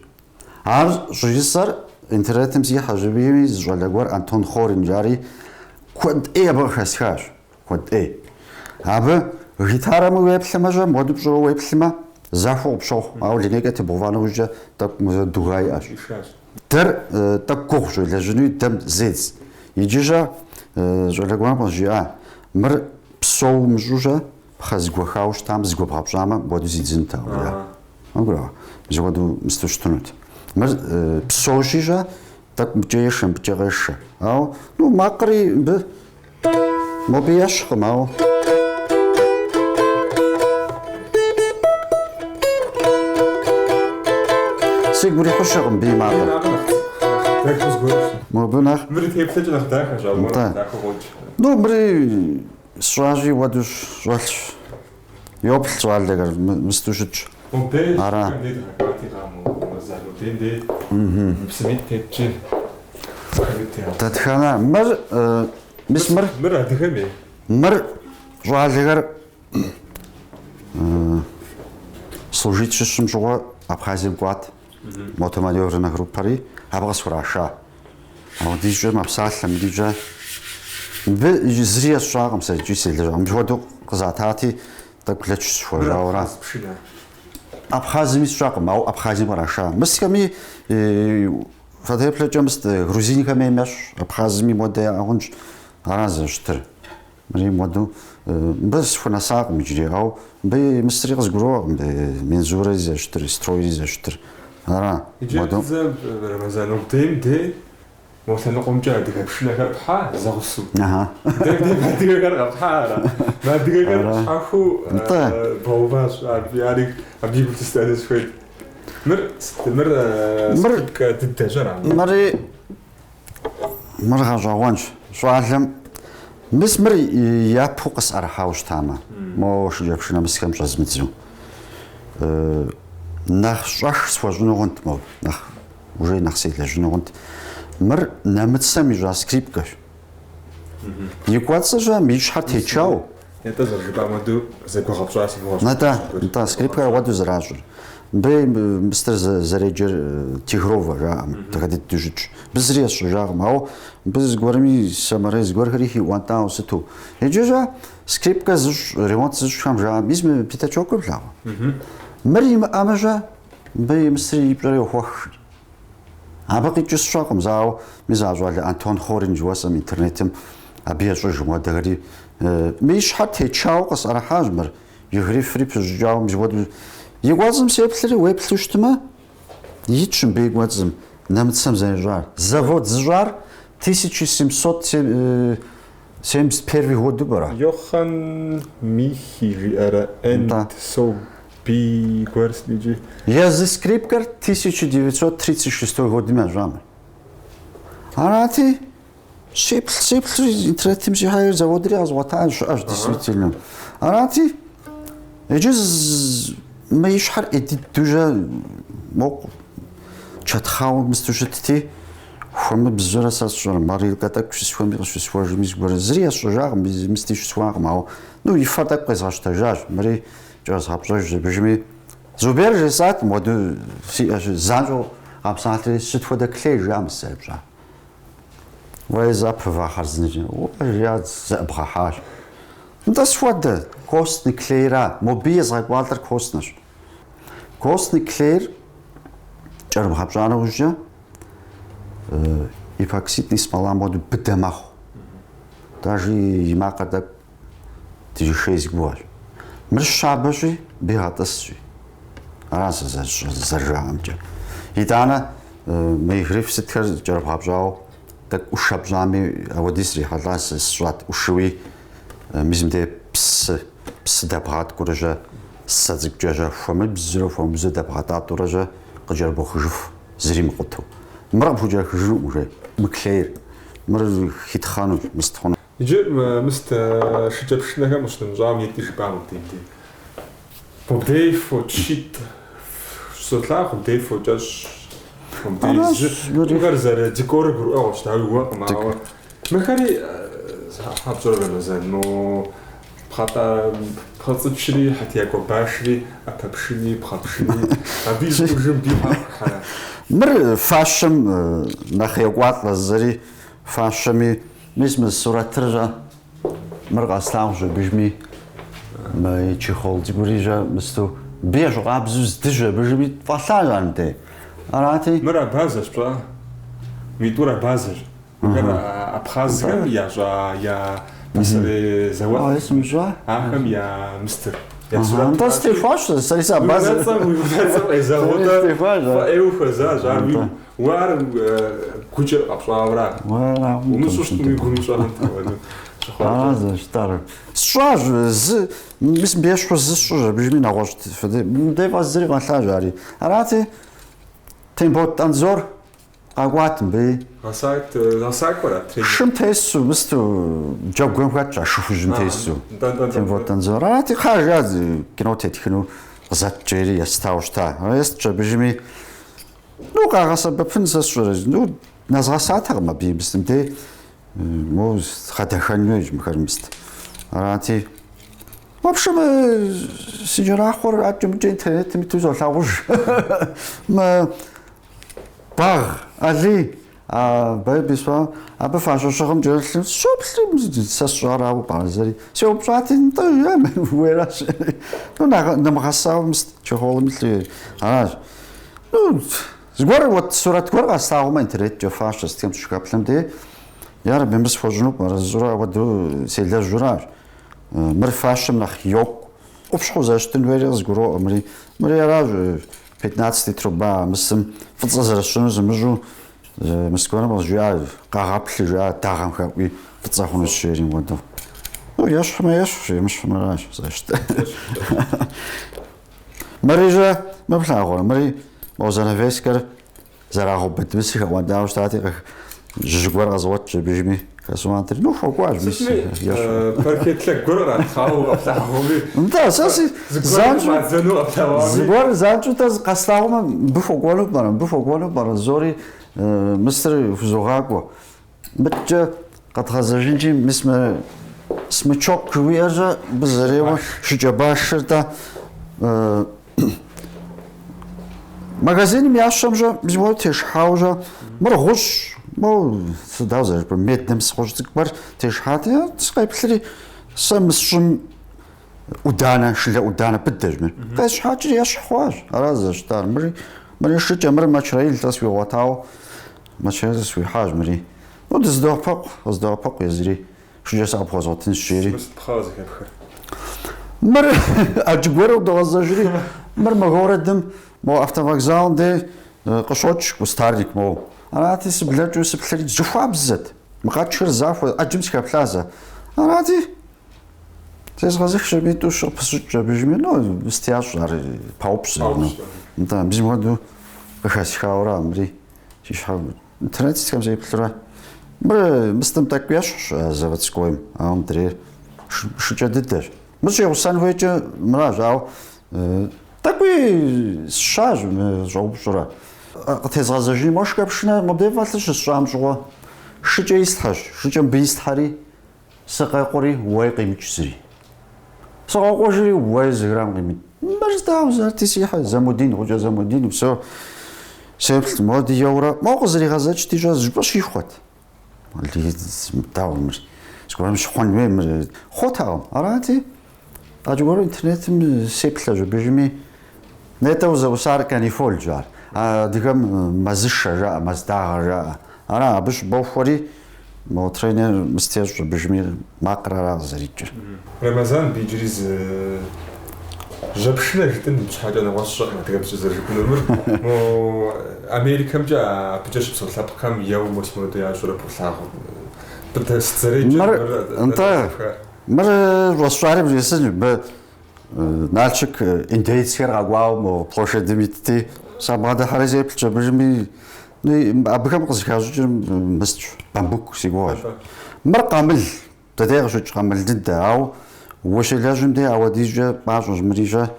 A: Ар щӏыжысӏэр интернетым сихьэщ абыми зы щӏалэ гуэр Антон Хорин жари куэд ӏей абы къыхэсхащ. Куэд ӏей. Абы гитарэми уеплъымэ-щэ, мыуэду пщӏыуэ уеплъымэ, захуэу къыпщохъу, ауэ линейкэ тебгъэува нэужькӏэ тӏэкӏу мызэ дуга иӏэщ. Дэр тӏэкӏу гугъущ уелэжьынуи, дэм зедз. Иджы-щэ щӏалэ гуэрым къызжиӏа, мыр псоу умыщӏу-щэ, пхъэ зыгуэхауэ щытам зыгуэбгъэпщӏамэ, мыуэду зидзынутэкъым, жиӏа. Угурыӏуа? Зыхуэдэу мысту щытынут. Мыр псоущи-щэ, тӏэкӏу мыбыкӏэ ешэ, мыбыкӏэ къешэ. Ауэ, ну, макъри мыбы мобы ещхькъым, ауэ. Сигу ирихьыщэкъым мыбы и макъыр. Мобы нэхъ.
B: Мыри теплъэкӏэ нэхъ дахэщ, ауэ мыр дахэу къокӏ.
A: Ну, мыри сщӏащи, уэду щӏэлъщ. Йоплъ щӏалэхэр, мысту щытщ.
B: Мобдей
A: Ара.
B: щӏыпӏэм дей дгъэкӏуати, Рэмэзан, мобдейм дей псымитӏ тетчи, пхъэмитӏ тегъэкӏуат.
A: Дэтхэнэ? Мыр, мис мыр.
B: Мыр адыгэм ей?
A: Мыр щӏалэхэр служить щысщӏым щыгъуэ Абхъазием кӏуат, мотоманевреннэ группэри, абы къысхураша. Апхуэдизкӏэ мэпсалъэ, мыдикӏэ. Мыбы зыри есщӏакъым сэ икӏи селэжьакъым. Мыпхуэдэу къызатати, тӏэкӏу лэч схуэжауэра.
B: Абхъаз пшынэ.
A: Абхъазми сщӏакъым, ауэ Абхъазием къраша. Мысхэми фэтеплъэкӏэ мыс грузинхэм ейм ещхьщ, Абхъазми модэ яӏэ хъунщ. Ара зэрыщытыр. Мыри модэу мыбы схунэсакъым иджыри, ауэ мыбы мысри къызгурыӏуэкъым мензурэри зэрыщытыр, стройри зэрыщытыр. Ара
B: Иджы
A: модэу.
B: зэ Рэмэзан, мобдейм дей. Мо лъэныкъуэмкӏэ адыгэ пшынэхэр пхьа зэгъусэу. Дэ ди адыгэхэр къэпхьа ара? Мы адыгэхэр щхьэхуэу бгъэуващ. Ари абы и гу лъыстэну сыхуейт. Мыр мыр скрипкэ дыдэщ, ара?
A: Мыри мыр гъэщӏэгъуэнщ. Щӏалэм мис мыр япэу къысӏэрыхьауэ щытамэ, мо шыкӏэпшынэ мысхэм щӏэзмыдзу. Нэхъ щӏэх схуэщӏыну хъунт мо, нэхъ Уже нэхъ селэжьыну хъунт. Мыр нэмыцэм ищӏа скрипкэщ. И кӏуэцӏыр-щэ, и щхьэр течауэ.
B: Нтӏэ, зэрыжыпӏам хуэдэу зэгуэгъэпщӏа си
A: гугъэщ. Нтӏэ, нтӏэ, скрипкэр апхуэдэу зэращӏыр. Мыбы мыстыр зэреджэр тигровэ жаӏэм, дахэ дыдэу щытщ. Мыбы зыри есщӏыжакъым, ауэ мыбы зыгуэрми саморез зыгуэрхэри хиӏуэнтӏауэ сыту. Иджы-щэ скрипкэ зыщӏ, ремонт зыщӏхэм жаӏэм, мис мы пятачокыр плъагъуа? Мыр имыӏэмэ-щэ, Мыбы и мыстыр и пщӏэр йохуэх. Абы къикӏыр сщӏэкъым, зэ, ауэ мис а щӏалэ Антон Хорин жыхуэсӏэм интернетым абы ещӏыж мыуэдэхэри. Мы и щхьэр течауэ къысӏэрыхьащ мыр, и грифри пыщӏыкӏауэ мис хуэдэу. И кӏуэцӏым сеплъри, уеплъу щытмэ, итщ мыбы и кӏуэцӏым нэмыцэм зэрищӏар. Завод зыщӏар 1771 году пӏэрэ?
B: Йохан Михи жиӏэрэ Энд Соб Би гуэр сыт икӏи.
A: Езы скрипкэр 1936 годым ящӏамэ. Арати, сеплъ, сеплъри интернетым сихьэри заводри къэзгъуэта щыӏэщ действительно. Арати, иджы мы и щхьэр ӏей дыдэу-щэ мокъу чэтхъауэ мысту щытти, хуэмыбзурэ сэ сщӏэрэ, морилкэ тӏэкӏу щысхуэми къыщысхуэжми зыгуэр зыри есщӏыжакъым, мысти щысхуакъым, ауэ ну и фэр тӏэкӏу къезгъэщтэжащ, мыри Кӏэрызгъэпщӏэжщ абыжми. Зубер жесӏат, мыуэду сиӏэщ, занщӏэу къэпсалъэри, сыт хуэдэ клей жиӏа мы сызэрыпщӏар? Уэ езы пыва хъарзынэкӏэ, уэ жиӏа зэӏыбгъэхьащ. Нтӏэ схуэдэ, костный клейра, мобы езгъэкӏуалӏэр костнэщ. Костный клейр кӏэрыбгъэпщӏа нэужькӏэ эпоксидный смолам хуэдэу быдэ мэхъу. Даже и макъыр тӏэкӏу Дишей си гугъэщ. Мыр щабэщи, мыбы егъэтӏысщи. Ара сэ зэрыжаӏэмкӏэ. Итӏанэ мы гриф сытхэр кӏэрыбгъэпщӏауэ тӏэкӏу ӏушэ пщӏами, ауэди срихьэлӏа сщӏат ӏушэуи, мис мыдей псы, псы дэбгъаткӏуэрэ-щэ, сэ цӏыкӏукӏэ-щэ, хуэмыбзурэ хуэмыбзу дэбгъэтӏатӏурэ-щэ къыкӏэрыбохыжыф, зыри мыкъутэу. Мыр къыпхукӏэрыхыжынукъым, жей, мы клейр. Мыр хитхъэнущ, мыст хъуну.
B: Иджы мыст шыкӏэпшынэхэм къыщынэмыщӏауэ нетӏи жыпӏа мыбдей мыбдей. Мыбдей фочитӏ щызолъагъу, мыбдей фокӏэщӏ, мыбдей зы. Мыхэр зэрыдекорыр гурыӏуэгъуэщ, дауи уэкъым, ауэ мыхэри хьэ пщӏэрэ Рэмэзан, мо пхъэцӏычри, хьэтиякӏуэ башри, ӏэпэпшыни, пхъэпшыни, абы и щӏыӏужым ди хьэ хыхьэрэ.
A: Мыр фащэм нэхъ екӏуалӏэ зыри фащэми Мис мы сурэтыр-щэ, мыр къэслъагъущ абыжми, мы чехол цӏыкӏури-щэ, мысту, мыбы ещхьыркъабзэу здыщ абыжми, фӏэлъащ ар мыдей. Арати.
B: Мыр абазэщ, пщӏа? Митӏур абазэщ. Мыхэр абхъазхэм ящӏа я пасэрей зауэлӏ.
A: Ай, сымыщӏа.
B: Ахэм я мыстыр. Я сурэт.
A: Нтӏэ, стехуащ, сэри сыабазэ.
B: Уи унэцӏэм къезэгъыу-тӏэ, фӏэӏейуэ хуэзащ ар уи Уэ ар гукӏэ къэпщӏауэра? Умыщӏэу щытми уи гум ищӏэнут апхуэдэу щыхъуакӏэ.
A: Ара зэрыщытар. Сщӏащ, зы, мис мыбы ещхьу зы сщӏыщ, абыжми нэгъуэщӏ фэдэ. Мыбдей фӏэздзэри фӏэлъащ ари. Арати, Тембот Анзор къэкӏуат мыбыи.
B: Гъэсакӏуэра, тренер?
A: Шым тесу, мысту, джэгухэм хэтщ а шы хужьым тесу. Тембот Анзор. Арати, кхъа жиӏа кино тетхыну къызэт жери естауэ щыта. Естщ абыжми. Ну, къагъэсэбэпын сэ сщӏэрэ, ну, нэзгъэсатэкъым абы и мыстым дей, мо гъэдэхэн хуейщ мыхэр мыст. Арати, в общем, си кӏэрахъуэр адэкӏэ-мыдэкӏэ интернетым иту солъагъуж. Мы Багъ Алий, а Бэбисуа, абы фащэ щыгъым кӏэрылъым, соплъри, сэ сщӏарауэ пӏэрэ зэри. Сеупщӏати, нтӏэ, жиӏа, уеращ. Ну, нэмыгъэсауэ мыст, чехолым илъу, аращ. Ну, зыгуэр, вот сурэт гуэр къэслъагъумэ, интернеткӏэ фащэ сытхэм сыщыхэплъэм дей, ярэби, мыр схуэщӏыну пӏэрэ, жысӏэурэ апхуэдэу селэжьуращ. Мыр фащэм нэхъ йокӏу. Къупщхьэу зэрыщытын хуейри къызгуроӏуэ мыри. Мыри аращ, пятнадцатый труба мысым фӏыцӏэ зэрысщӏынур сымыщӏэу. Мыс гуэрым къызжиӏа, къэгъэплъи жиӏа, дагъэм хэӏуи фӏыцӏэ хъунущ жери хуэдэу. Ну, ещхьмэ ещхьщ, емыщхьмэ аращ, зэщт. Мыри жэ, мы плъагъурэ, мыри мо занавескэр зэрагъэубыд мысы хэӏуэнтӏауэ щытати, жьы гуэр къэзгъуэтщ абыжми хэсӏуантӏэри, ну, хуэкӏуащ, мис
B: ещхьу. Паркет лъэгу гуэр къратхъауэ къэплъагъуми.
A: Нтӏэ, сэ си занщӏэу
B: фӏадзэну къэплъэгъуами.
A: Зыгуэр занщӏэу тӏэ къэслъагъумэ, мыбы хуэкӏуэну пӏэрэ, мыбы хуэкӏуэну пӏэрэ, зори мысыр хузогъакӏуэ. Мыткӏэ къэдгъэзэжынкӏи, мис мы смычок жыхуиӏэр-щэ, мыбы зэреуэ шыкӏэбашыр-тӏэ. Магазиным ящэм-щэ, мис мыуэду тешыхьауэ-щэ, мыр гъущӏ, мо сыт дауэ зэрыжыпӏэр, меднэ мыс гъущӏ цӏыкӏухэр тешыхьати, сыкъеплъри, сэ мы сщӏым ӏуданэ, шылэ ӏуданэ быдэщ мыр. Къесщхьэкӏри ещхь хъуащ, ара зэрыщытар. Мыри, мыри шыкӏэ, мыр Мэчрэил къысхуигъуэтауэ, Мэчрэил къысхуихьащ мыри. Ну, дызэдоӏэпыкъу, къыздоӏэпыкъу езыри. Шыкӏэ сэ къыпхуэзгъуэтынщ, жери.
B: Мыр сыт пхъэ къызыхэпхыр?
A: Мыр аргуэру догъэзэжри, мыр мы городым, мо автовокзалым дей къыщокӏ кустарник моуэ. Арати, сыблэкӏыу сыплъэри, зэхуабзэт. Мы къэкӏхэр захуэ, ӏэджым сыхэплъа сэ. Арати, зезгъэзыхщ аби, тӏу-щы къыпысщӏыкӏщ абыжми, ну, мыст ящӏ ар, паупщӏ. Нтӏэ, мис мыхуэдэу къыхэсхауэра мыри си щхьэм. Интернет сытхэм сеплъурэ. Мыр мыстым тӏэкӏу ещхьщ заводскойм, ауэ мыдрейр шыкӏэ дыдэщ. Мыр щӏигъусэн хуейкӏэ мыращ, ауэ тӏэкӏуи сщащ мы щӏэупщӏурэ. Къытезгъэзэжыни, мо шыкӏэпшынэ мобдей фӏэлъыр щысщӏам щыгъуэ шыкӏэ ислъхьэщ, шыкӏэ мыбы ислъхьэри, Сыкъекъури, уэй къимыкӏ зыри. Сыкъэкъужри, уэй зы грамм къимыкӏ. Мыр дауэ зэрти сихьэ, Замудин, Гъукӏэ Замудин, псо. Сеплът, моди еуэрэ, мо къызэригъэзэкӏти щӏэ, зыщӏыпӏэ щихуэт. Дауэ мыр, зыгуэрым щыхъуэн хуей мыр, хъутэкъым. Арати, аргуэру интернетым сеплъэщ абыжми, нетӏэ узэӏусар канифолщ ар. Адыгэм мэзышэ жаӏэ, мэздагъэ жаӏэ. Ара, абы щыбохуэри, Мо тренер мыст ещӏ абыжми макъыр ара къызэрикӏыр.
B: Рэмэзан, мыбы иджыри зы жьэпшынэ жытӏэн щхьэкӏэ нэгъуэщӏ сщӏэкъым адыгэбзэкӏэ зэрыжыпӏэнур. Мыр мо Америкэмкӏэ абыкӏэ щыпсэу лъэпкъхэм еуэу мос мыуэдэу ящӏурэ болъагъу. Быдэ сыт зэреджэр
A: Мыр, нтӏэ, мыр щӏэсщӏари бжесӏэнщ, мыбы Налшык индейцхэр къэкӏуауэ мо площадым итти, сабгъэдыхьэри сеплъщ абыжми, ну, абыхэм къызыхащӏыкӏыр мыстщ, бамбук си гугъэщ. Мыр къамыл, дэ дей къыщыкӏ къамыл дыдэ, ауэ ущелэжьым дей ауэдизкӏэ пӏащӏэщ мыри-щэ,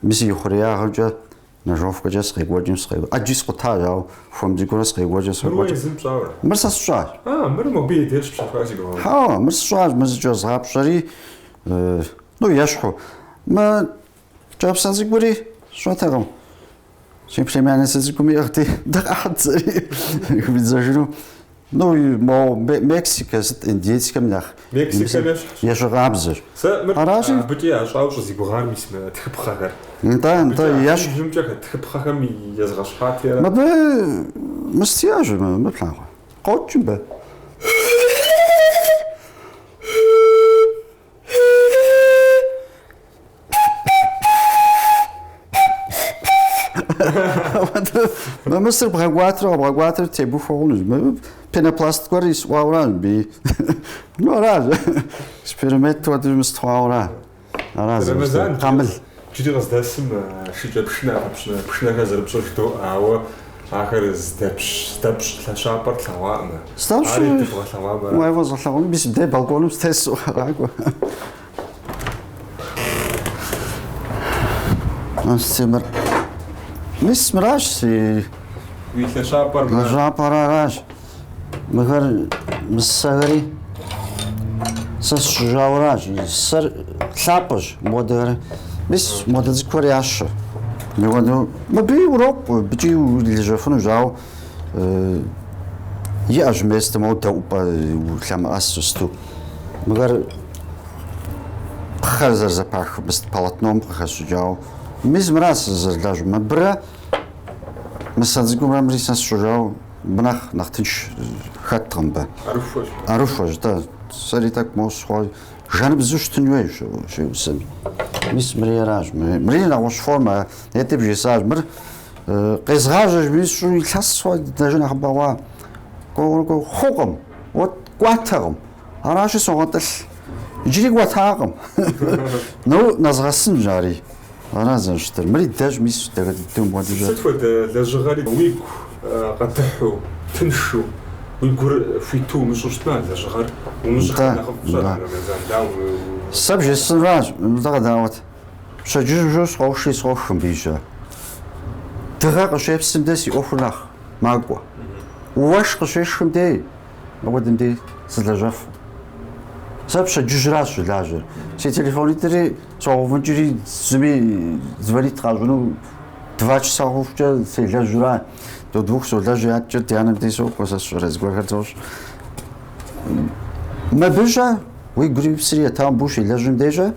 A: мис и хъуреягъымкӏэ Ножовкэкӏэ сыкъекӏуэкӏым сыкъекӏуэкӏ. ӏэджи скъутащ, ауэ хуэм цӏыкӏуурэ сыкъекӏуэкӏэ
B: Мыр уэ
A: сыкъекӏуэкӏ.
B: езым пщӏауэ?
A: Мыр сэ сщӏащ.
B: А, мыр мобы и деж щыпщэхуа си гугъэу.
A: Хьэуэ, мыр сщӏащ, мыр зыкӏэзгъапщӏэри, ну, ещхьу. Мы кӏапсэ цӏыкӏури сщӏэтэкъым. Си племянница цӏыкӏум иӏыгъти, дыкъэхьэт сэри хыфӏидзэжыну. Ну, мо Мексикэ, сыт индейцхэм нэхъ
B: Мексикэм ещхьщ.
A: ещхьыркъабзэщ.
B: Сэ мыр
A: Аращи.
B: абыкӏи ящӏауэ щӏызигугъар мис мы тхыпхъэхэр.
A: Нтӏэ, нтӏэ,
B: Абыкӏэ
A: ещхь.
B: ижьымкӏэ хэт тхыпхъэхэм езгъэщхьати ара?
A: Мыбы мыст иӏэщ, мы плъагъуэ. Къокӏ мыбы. Мы мысыр бгъэкӏуатэрэ къэбгъэкӏуатэрэ тебухуэ хъунущ. Мыбы пенопласт гуэр исӏуауэра мыбы. Ну, аращ. Эксперимент хуэдэу мыст хъуауэра. Ара
B: Рэмэзан,
A: къамыл.
B: Иджыри къыздэсым шыкӏэпшынэ, ӏэпэпшынэ пшынэхэр зэрыпщӏыр жыдоӏэ, ауэ ахэр здэпщ, здэпщӏ лъэщапӏэр тлъэгъуакъым.
A: Здэпщӏ?
B: Ари дыбгъэлъэгъуамэ ара?
A: Уей, уэзгъэлъэгъуну, мис мыбдей балконым сытесу къакӏуэ. Астемыр. Мис мыращ си
B: Уи лъэщапӏэр мыра?
A: лэжьапӏэр аращ. Мыхэр мы сэхэри сэ сщӏыжауэращ. Сэр лъапӏэщ модэхэр. Мис модэ цӏыкӏухэр ящэ. Мыуэдэу мыбыи урокъу, мыбыкӏи улэжьэфынущ, ауэ иӏэщ место моуэ дэӏупӏэ улъэмыӏэсу сыту. Мыхэр Пхъэр зэрызэпах мыст полотном къыхэсщӏыкӏауэ. Мис мыра сызэрылажьэр. Мыбырэ мы сэ цӏыкӏумрэ мыри сэ сщӏыжауэ мыбы нэхъ нэхъ тынш хэткъым мыбы.
B: ӏэрыхуэщ.
A: ӏэрыхуэщ, тӏэ. Сэри тӏэкӏу моуэ схъуа жаныбзэу щытын хуейщ щеусэми. Мис мыри аращ. Мыри нэгъуэщӏ формэ. Нетӏи бжесӏащ. Мыр Къезгъажьэщ мис щӏу илъэс хъуа, даже нэхъыбэ хъуа. Кӏуэурэ кӏуэу хъукъым, вот кӏуатэкъым. Аращи согъэтӏылъ. Иджыри кӏуэтакъым. Ну, нэзгъэсынщ ари. Ара зэрыщытыр. Мыри дэщ, мис дахэ дыдэу мыпхуэдэу.
B: Сыт хуэдэ лэжьыгъэри уигу къыдыхьу, тыншу, уи гур хуиту умыщӏу щытмэ, а лэжьыгъэр умыщӏыхэр нэхъыфӏщ, Рэмэзан, дауэ
A: уи. Сэ бжесӏэнращ, мыдэ къэдаӏуэт. Пщэдджыжьу сыкъоушри сыкъох мыбы. Дыгъэ къыщепсым дей си ӏуэхур нэхъ макӏуэ. Уэш къыщешхым дей, апхуэдэм дей сылэжьэфу. Сэ пщэдджыжьращ сыщылажьэр. Си телефонитӏри согъэувынкӏри зыми звонить къащӏыну 2 часа хъухукӏэ селэжьура. До двух солэжь, адэкӏэ ди анэм дей сокӏуэ, сэ сщӏэрэ зыгуэрхэр сощӏ. Мыбы-щэ уигури уи псэри етауэ мыбы ущелэжьым дей-щэ,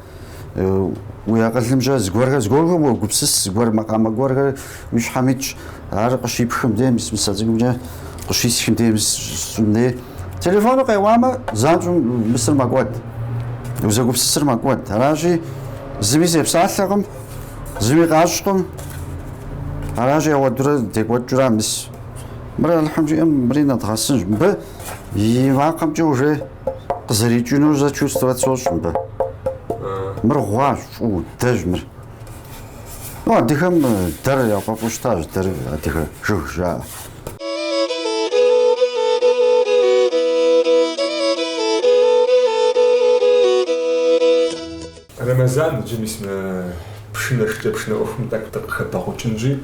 A: уи акъылым-щэ зыгуэрхэр, зыгуэрхэм уогупсыс, зыгуэр макъамэ гуэрхэр уи щхьэм итщ. Ар къыщипхым дей, мис мы сэ цӏыкӏумкӏэ къыщисхым дей, мис щӏым дей. Телефоныр къеуамэ, занщӏэу мысыр мэкӏуэд. Узэгупсысыр мэкӏуэд. Аращи, зыми сепсалъэкъым, зыми къащӏкъым. Аращи, ауэдурэ декӏуэкӏыура, мис. Мыр Алыхьым жиӏэм, мыри нэдгъэсынщ. Мыбы и вакъэмкӏэ уже къызэрикӏыну зэ чувствовать сощӏ мыбы. Мыр гъуащ, фӏыуэ, дэщ мыр. Ну, адыгэм дэр яфӏэфӏу щытащ, дэр адыгэ жыг жаӏэ.
B: Рэмэзан, иджы мис мы пшынэ, шыкӏэпшынэ ӏуэхум тӏэкӏу дыкъыхэбэкъукӏынщи,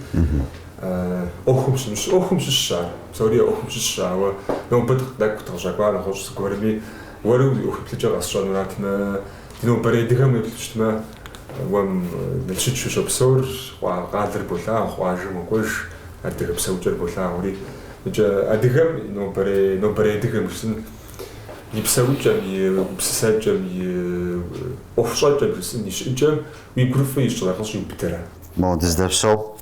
B: ӏуэхум щымыщ, ӏуэхум щыщщ ар, псори а ӏуэхум щыщщ, ауэ нобэ тӏэкӏу дыкъыщӏэкӏуар нэгъуэщӏ зыгуэрми, уэри уи ӏуэху еплъыкӏэ къэсщӏэнурат. Мы ди нобэрей адыгэм уеплъу щытмэ, уэ Налщыч ущопсэур, къалэр болъагъу, къуажэм уокӏуэж, адыгэ псэукӏэр болъагъури. Иджы адыгэм нобэрей, нобэрей адыгэм жысӏэн, и псэукӏэм, и гупсысэкӏэм, и ӏуэхущӏэкӏэм жысӏэн, и щыӏэкӏэм уи гур фӏы ищӏрэ, къыщӏиубыдэрэ?
A: Мо дыздэпсэу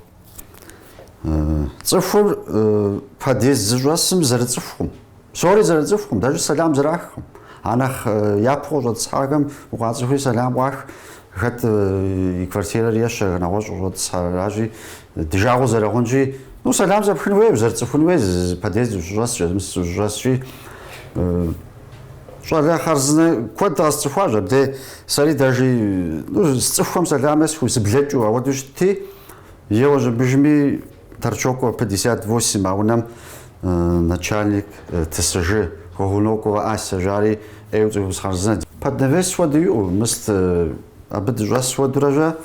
A: цӏыхур подъезд зыщӏэсым зэрыцӏыхукъым. Псори зэрыцӏыхукъым, даже сэлам зэрахкъым. А нэхъ япэу къыщӏэтӏысхьахэм укъацӏыхуи сэлам къуах, хэт и квартирэр ещэ, нэгъуэщӏ къыщӏэтӏысхьэращи, ди жагъуэ зэрыхъунщи, ну, сэлам зэпхын хуей, зэрыцӏыхун хуей, зы подъезд ущыщӏэскӏэ, мыс ущыщӏэсщи, щӏалэ хъарзынэ куэд къэсцӏыхуащ абдей. Сэри даже, ну, сцӏыхухэм сэлам есхыу, сыблэкӏыу ауэдэу щытти, еуэщ абыжми Торчокова 58 а унэм начальник ТСЖ Когунокова Ася жари ӏейуэ цӏыхубз хъарзынэ. Под навес хуэдэу иӏэу, мыст абы дыщӏэс хуэдэурэ-щэ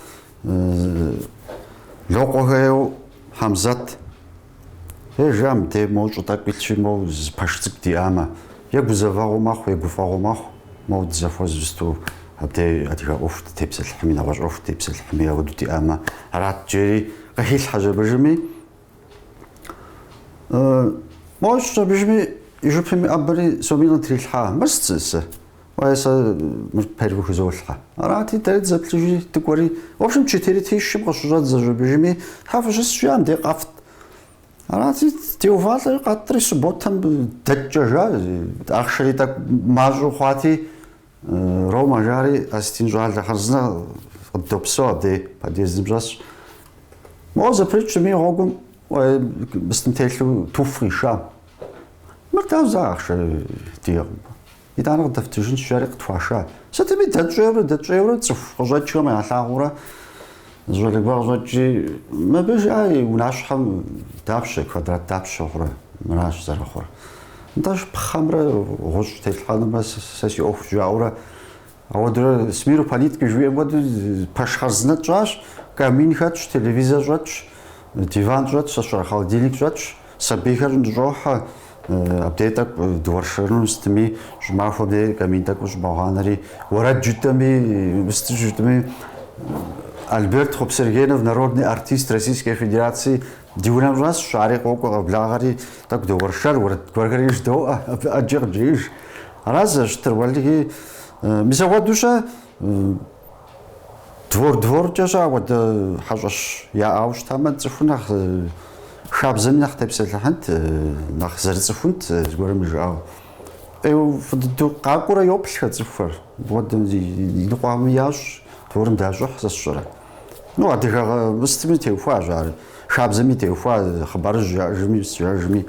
A: Локъуэхэ ейуэ Хьэмзэт. Е жа мыдей моуэ щӏы тӏэкӏу илъщи, моуэ зы пэш цӏыкӏу диӏамэ, е гузэвэгъуэ мэхъу, е гуфӏэгъуэ мэхъу, моуэ дызэхуэзэу сыту абдей адыгэ ӏуэху дытепсэлъыхьми, нэгъуэщӏ ӏуэху дытепсэлъыхьми, ауэдэу диӏамэ, арат жери къыхилъхьэщ абыжми. Моуэ щыщ абыжми и жыпым иӏэбэри сомий къытрилъхьа. Мыр сыт сэ? Уэ сэ мыр первый хызолъхьэ. Арати, дэри дызэплъыжри дыкӏуэри, в общем, 4000-м къыщыщӏэддзэщ абыжми, тхьэ фыщыс жиӏа, мыдей къэфт. Арати, деувалӏэри къэтӏри субботэм дэткӏэжа, ахъшэри тӏэкӏу мащӏэу хъуати, Рома жари осетин щӏалэ хъарзынэ къыддопсэу абдей подъездым щӏэсщ. Моуэ зэпрыкӏщ аби гъуэгум мыстым телъу туф къиша. Мыр дауэ зэ ахъшэ диӏэкъым. Итӏанэ къыдэфтыжынщ, жари къытхуаша. Сытми дэтщӏейурэ, дэтщӏейурэ цӏыху къыщӏэкӏхэм ялъагъуурэ зы щӏалэ гуэр къыщӏэкӏри, мыбы жиӏа и унащхьэм дапщэ, квадрат дапщэ хъурэ, мыращ зэрыхъур. Нтӏэ, пхъэмрэ гъущӏ телъхьэнымрэ сэ си ӏуэху жаӏэурэ, ауэдурэ с миру по нитке жиӏэм хуэдэу пэш хъарзынэ тщӏащ, камин хэтщ, телевизор щӏэтщ, диван щӏэтщ, сэ сщӏэрэ холодильник щӏэтщ, сабийхэр ныщӏохьэ, абдей тӏэкӏу дыуэршэрыну сытми, щӏымахуэ абдей камин тӏэкӏу щӏыбогъанэри, уэрэд жытӏэми, сыт жытӏэми, Альберт Хъупсыргенов, народный артист Российской Федерации, ди унэм щӏэсщ, ари къокӏуэ къоблагъэри, тӏэкӏу доуэршэр, уэрэд гуэрхэри жыдоӏэ, абы ӏэджэ къыджеӏэж. Ара зэрыщытыр, уэлэхьи, мис апхуэдэу-щэ, двор-дворкӏэ-щэ апхуэдэ хьэщӏэщ яӏауэ щытамэ, цӏыхур нэхъ хабзэми нэхъ тепсэлъыхьынт, нэхъ зэрыцӏыхунт, зыгуэрым жиӏауэ. ӏейуэ фӏы дыдэу къакӏуэрэ йоплъхэ цӏыхухэр, апхуэдэм иныкъуэми ящӏ, дворым дащӏыхь, сэ сщӏэрэ. Ну, адыгагъэ мыстми теухуащ ар. хабзэми теухуа хъыбарыжь жаӏэжми, сыт жаӏэжми,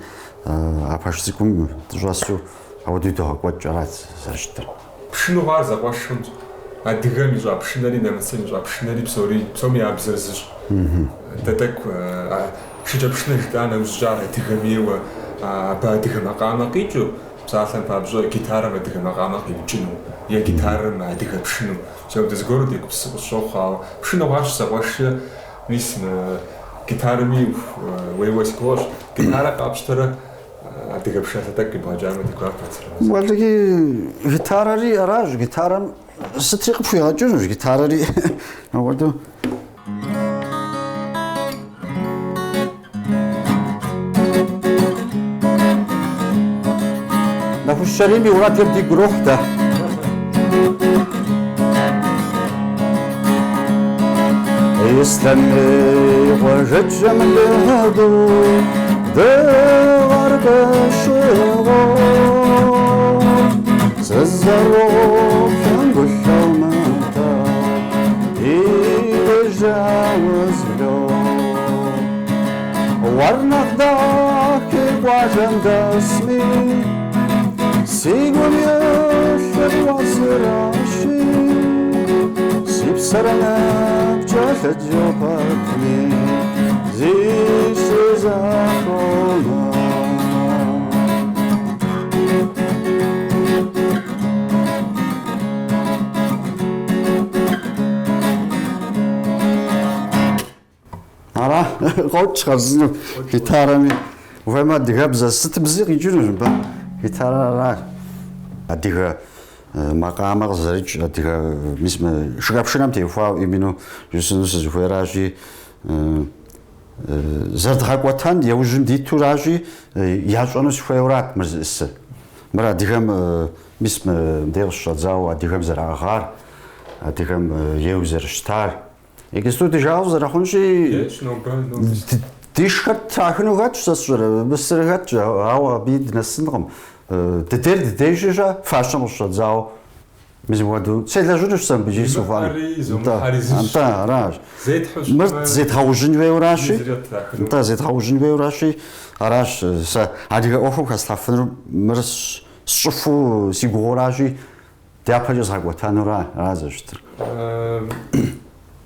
A: а пэш цӏыкӏум дыщӏэсу ауэдэу догъэкӏуэкӏ, арат зэрыщытыр.
B: Пшынэу хъуар зэкъуэш хъунщ. Адыгэм ищӏа пшынэри нэмыцэм ищӏа пшынэри псори, псоми я бзэр зыщ. Дэ тӏэкӏу шыкӏэпшынэ жытӏа нэужькӏэ ар адыгэм ейуэ, абы адыгэ макъамэ къикӏыу, псалъэм папщӏэ, гитарэм адыгэ макъамэ къимыкӏыну е гитарэм адыгэ пшынэу. Мис апхуэдэ зыгуэру дегупсысу къысщохъу, ауэ пшынэу хъуар щызэкъуэшкӏэ, мис мы гитарэми уеуэ си гугъэщ. Гитарэ къапщтэрэ Адыгэ пшыналъэ тӏэкӏу къибгъэкӏамэ ди гуапэт.
A: Уэлэхьи, гитарэри аращ, гитарэм сытри къыпхуигъэкӏынущ, гитарэри апхуэдэу. Нэхущ Чэрим и уэрэдхэр дигу ирохь дэ. Ислъэмей къуажэкӏэм лыду дыгъэр къыщыгъуэу Сызэроплъэм гу лъумытэу ди дежауэ зблоу. Уэр нэхъ дахи къуажэм дэсми, си гум илъыр уэ зыращи, си псэр ныпкӏэлъыджэу пэтми, зи щызэхомых. Ара, къокӏ хъарзынэу гитарэми. Ухуеймэ адыгэбзэ, сытыбзи къикӏынущ мыбы. Гитарэр ара. Адыгэ макъамэ къызэрыкӏ, адыгэ, мис мы шыкӏэпшынэм теухуауэ именно жысӏэну сызыхуейращи, зэрыдгъэкӏуэтэн яужьым дитуращи, ящӏэну сыхуейуэрат мыр зыӏысыр. Мыр адыгэм, мис мыбдеж къыщыщӏэдзауэ адыгэм зэраӏыгъар, адыгэм ейуэ зэрыщытар. Иджыпсту ди жагъуэ зэрыхъунщи, дишхэр ттрахыну хэтщ, сэ сщӏэрэ, мысыр хэтщ, ауэ абыи дынэсынкъым. Дыдейр дыдейщи щэ, фащэм къыщыщӏэдзауэ. Мис мыпхуэдэу селэжьынущ сэ мыбы икӏи сыхъуам. Нтӏэ, аращ. Мыр зедгъэужьын хуейуэращи, нтӏэ, зедгъэужьын хуейуэращи, аращ сэ адыгэ ӏуэхум хэслъхьэфынур мыр сщӏыфу си гугъуращи, Дяпэкӏэ згъэкӏуэтэнура, ара зэрыщытыр?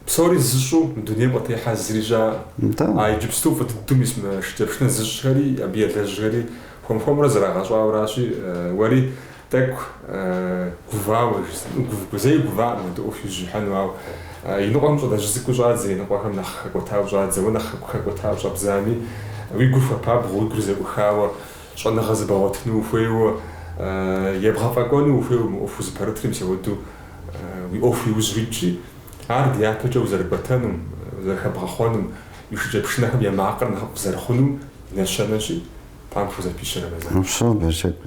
B: Псори зыщӏу мы дунейм къытехьэ зыри щыӏэкъым.
A: Нтӏэ.
B: А иджыпсту фӏы дыдэу мис мы шыкӏэпшынэ зыщӏхэри, абы елэжьхэри хуэм-хуэмурэ зэрагъэщӏауэращи, уэри тӏэкӏу гувауэ жысӏэну, зэи гуваӏым апхуэдэ ӏуэху иужь ихьэну, ауэ иныкъуэхэм щӏалэжь цӏыкӏуу щӏадзэ, иныкъуэхэм нэхъ хэкӏуэтауэ щӏадзэ, уэ нэхъ хэкӏуэтауэ щӏэбдзами, уи гур хуэпабгъэу, уи гур зэӏухауэ, Щӏэныгъэ зэбгъэгъуэтыну ухуейуэ, ебгъэфӏэкӏуэну ухуейуэ мы ӏуэху узыпэрытри мис апхуэдэу уи ӏуэху иужь уитщи, ар дяпэкӏэ узэрыкӏуэтэнум, узэрыхэбгъэхъуэнум, уи шыкӏэпшынэхэм я макъыр нэхъыфӏ зэрыхъунум и нэщэнэщи, Тхьэм пхузэпищэ, Рэмэзан.
A: Упсэу, берычэт.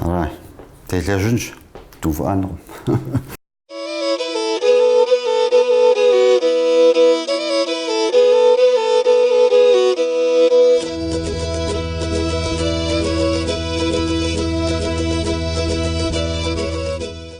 A: Ара, делэжьынщ, дувыӏэнкъым.